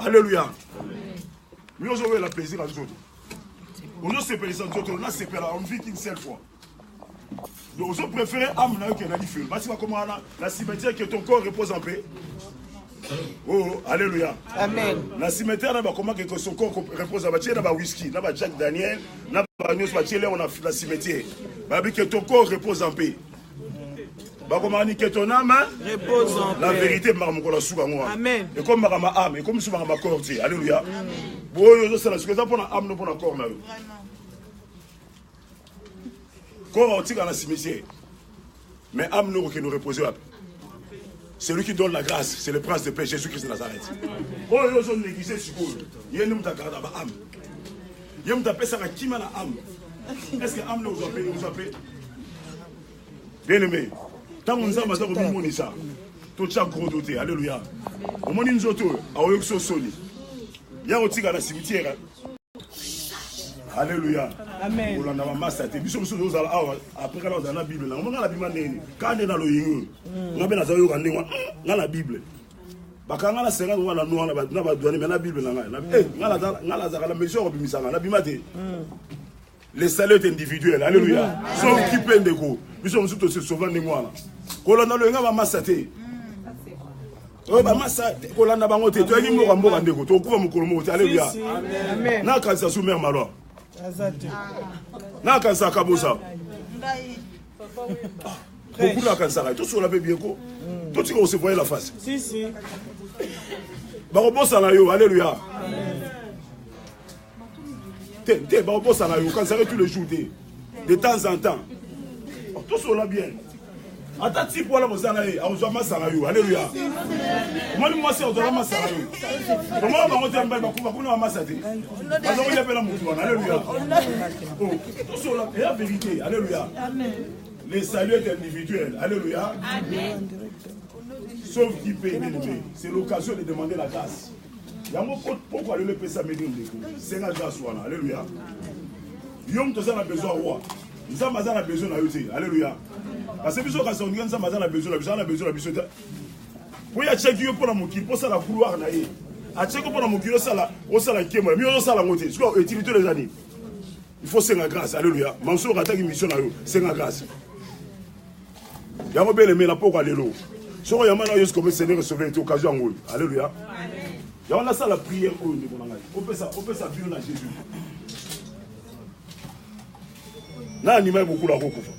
Alléluia. Mi ozowela plaisir ya nzoto. Ozosepelisa nzoto nasepela on vit qu'une seule fois. Donc ozo préférer âme na yo ke na lifelo. Basi bakoma wana na cimetière que ton corps repose en paix. Oh, alléluia. Amen. Na cimetière na bakoma que son corps repose ba tie na ba whisky, na ba Jack Daniel, na ba nyonso ba tie leo na na cimetière. Ba bi que ton corps repose en paix. Bakoma ni que ton âme repose en paix. La vérité maka mokolo suka ngo. Amen. Et comme maka ma âme, et comme sous maka ma corps tie. Alléluia. Boyo ozo sala sikoyo eza pona âme no pona corps na yo. Corps otika na cimetière. Mais âme no okende reposer wapi? Celui qui donne la grâce, c'est le prince de paix, Jésus-Christ de Nazareth. Oyo ozo négliger sikoyo, ye nde moto agarda ba âme. Ye moto apesaka kima na âme. Est-ce que âme no ozwa pe, ozwa pe? Bien aimé, ntango Nzambe aza komimonisa, totya grodo te. Alléluia. Omoni nzoto oyo, aoyokisi yo soni. Ya kotika na cimetière. Alléluia. Amen. Kolanda ba masta te. Biso biso tozala awa après kana ozala na Bible. Na nga na bima ndenge. Ka nde na loyingi oyo. Nga pe naza yoka ndenge wana. Nga na Bible. Bakanga na 50 wana noir na ba na ba douane mais na Bible na nga. Eh nga na nga nazaka na mesure kobimisa nga na bima te. Le salut est individuel. Alléluia. Sauf qui peut ndeko. Biso mosusu to se sauver ndenge wana. Kolanda loyinga ba masta te. Oyo ba masta kolanda bango te. Toyaki mboka mboka ndeko. Tokufa mokolo moko te. Alléluia. Nakanisa su mère Malwa. Nakanisa Kabosa. Beaucoup nakanisaka. Tosola mpe bien ko. Totika ko se voiler la face. Si si. Bakobosana yo. Alléluia. Te te bakobosana yo. Okanisaka tous les jours te. De temps en temps. Tosola bien. Ata type wana boza na ye akozwa masa na yo. Alléluia. Omoni mwasi akozwaka masa na yo. Omona bango te mibali bakuna bamasa te. Baza kolia mpe na motu wana. Alléluia. Oh, tosola eya vérité. Alléluia. Le salut est individuel. Alléluia. Amen. Sauf qui paye bien aimé. C'est l'occasion de demander la grâce. Yango poko alelo epesameli yo ndeko. Senga grâce wana. Alléluia. Yo moto oza na besoin roi. Nzambe aza na besoin na yo te. Alléluia. Parce que biso kasi ondinga Nzambe aza na besoin na biso, aza na besoin na biso te. Po ye atiaki yo mpo na mokili, mpo osala gloire na ye. Atiaki yo mpo na mokili osala osala nkembo na mi ozosala yango te. Sikoyo utilité eza nini? Il faut senga grâce. Alléluia. Manso okataki mission na yo, senga grâce. Yango bien aimé na pokwa lelo. Soko yamba na Yesu comme Seigneur et Sauveur, te occasion yango oyo. Alléluia. Yango nasala prière oyo ndeko na ngai. Opesa opesa bino na Jésus. Na anima ye bokula akokufa.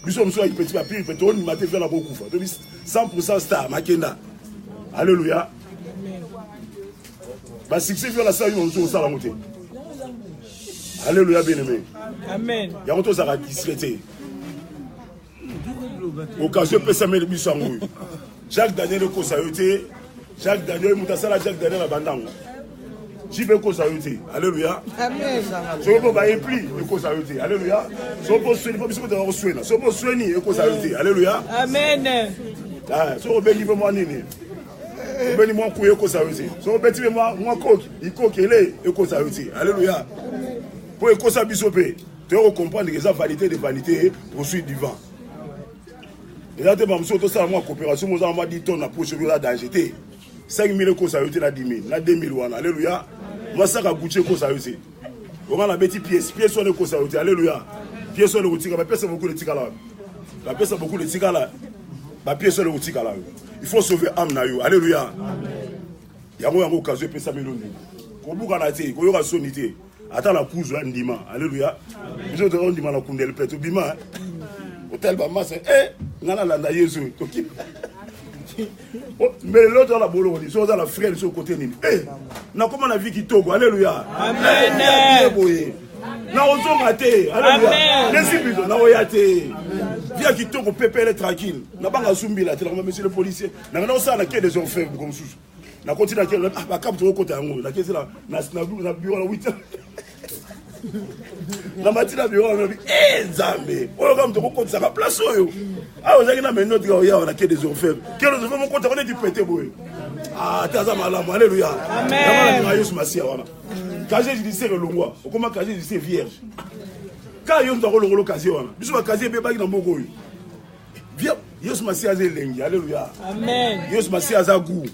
Biso mosusu ya petit bapire pe tondima te viala akokufa. Tobi 100% star makenda. Alléluia. Ba succès viala sa yo mosusu osala yango te. Alléluia bien aimé. Amen. Yango tozalaka distrait te. Occasion epesameli biso yango oyo. Jacques Daniel ekosa yo te. Jacques Daniel moto asala Jacques Daniel abanda yango. Jibe ekosa yo te. Alléluia. Amen. Soki mpo baepli ekosa yo te. Alléluia. Soki mpo osweni mpo biso mpo tozala koswena. Soki mpo osweni ekosa yo te. Alléluia. Amen. Ah, soki obengi mpe mwa nini? Obengi mwa kuya ekosa yo te. Soki obeti mpe mwa koki, ikoki ele ekosa yo te. Alléluia. Mpo ekosa biso mpe. Toyoko comprendre que eza vanité de vanité, poursuite du vent. Eza te bamosusu tosala mwa coopération mozala mwa 10 tonnes na poche oyo eza danger te. 5000 ekosa yo te na 10 000 na 2000 wana. Alléluia. Mwa saka Gucci ekosa yo te. Onga na beti pièce, pièce wana ekosa yo te. Alléluia. Pièce wana ekotika, ba pièce beaucoup etikala wapi? Ba pièce beaucoup etikala. Ba pièce wana ekotikala yo. Il faut sauver âme na yo. Alléluia. Yango yango occasion epesameli yo ndeko. Kobukana te, koyoka soni te. Ata na kuzu ya ndima. Alléluia. Biso tozo ndima na kundele pe tobima. Hotel ba masa eh nga nalanda Yesu toki. Mbele loto ala boloko ni so la frère so côté nini. Eh nakoma na vie kitoko. Alléluia. Amen. Bien boye. Na ozonga te. Alléluia. Nesi biso na oya te. Via kitoko pepele tranquille. Na banga zumbila te na monsieur le policier. Na ngana osala na quai des orfèvres comme susu. Nakoti na quai ah bakabu tokota yango. Na kesi na na na bureau na 8 na mati na bureau na eh Nzambe. Oyo kama tokokotisaka place oyo. Awa ozalaki na menote ka oya na quai des orfèvres. Quai des orfèvres mokota wana eti pete boye. Ah te aza malamu. Alléluia. Amen. Na Yesu Masiya wana. Casier judiciaire elongwa. Okoma casier judiciaire vierge. Ka yo moto akolongola casier wana. Biso ba casier ebebaki na mboka oyo. Yesu Masiya aza elengi. Alléluia. Amen. Yesu Masiya aza goût.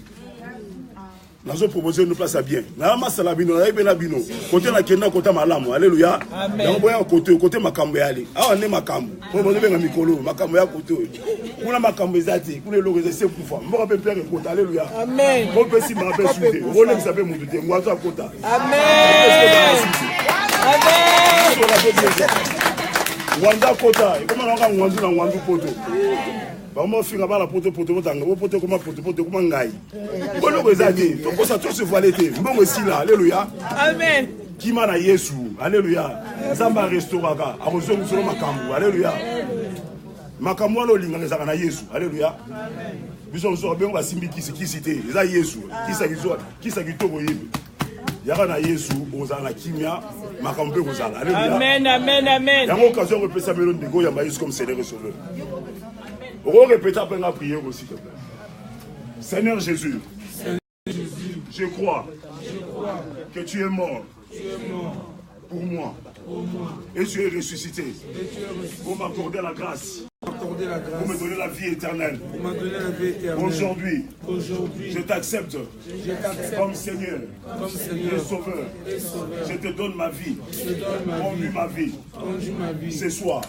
Nazo proposer une place ya bien. Na masala bino, na yebi na bino. Kote na kenda kota malamu. Alléluia. Yango boya kote, kote makambo ya ale. Awa nde makambo. Po bozo benga mikolo, makambo ya kote. Kuna makambo eza te, kuna eloko eza se kufa. Mboka pe pierre ekota. Alléluia. Amen. Ko pe sima pe sute. Okolekisa pe mutu te, ngwazo akota. Amen. Amen. Ngwanza akota, ekoma na ngwanzu na ngwanzu poto. Bango bafinga bana poto poto botanga bo poto ekoma poto poto ekoma ngai. Boloko eza te, tokosa to se voiler te. Mbongo esila, alléluia. Amen. Kima na Yesu, alléluia. Nzambe arestauraka, akozongisolo makambo, alléluia. Makambo wana olingaka ezalaka na Yesu, alléluia. Biso mosusu babengo basimbi kisi kisi te, eza Yesu. Kisa kizwa, kisa kitoko yebi. Yaka na Yesu, ozala na kimia, makambo mpe kozala. Alléluia. Amen, amen, amen. Yango occasion yango epesamelo ndeko oyamba Yesu comme Seigneur et Sauveur. Oko répéter après la prière aussi, s'il te plaît. Seigneur Jésus, je crois que tu es mort pour moi et tu es ressuscité pour m'accorder la grâce, pour me donner la vie éternelle. Aujourd'hui, je t'accepte comme Seigneur et Sauveur. Je te donne ma vie. Conduis ma vie. Ce soir.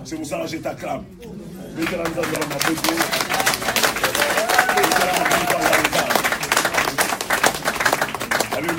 C'est pour ça que je t'acclame. Alléluia.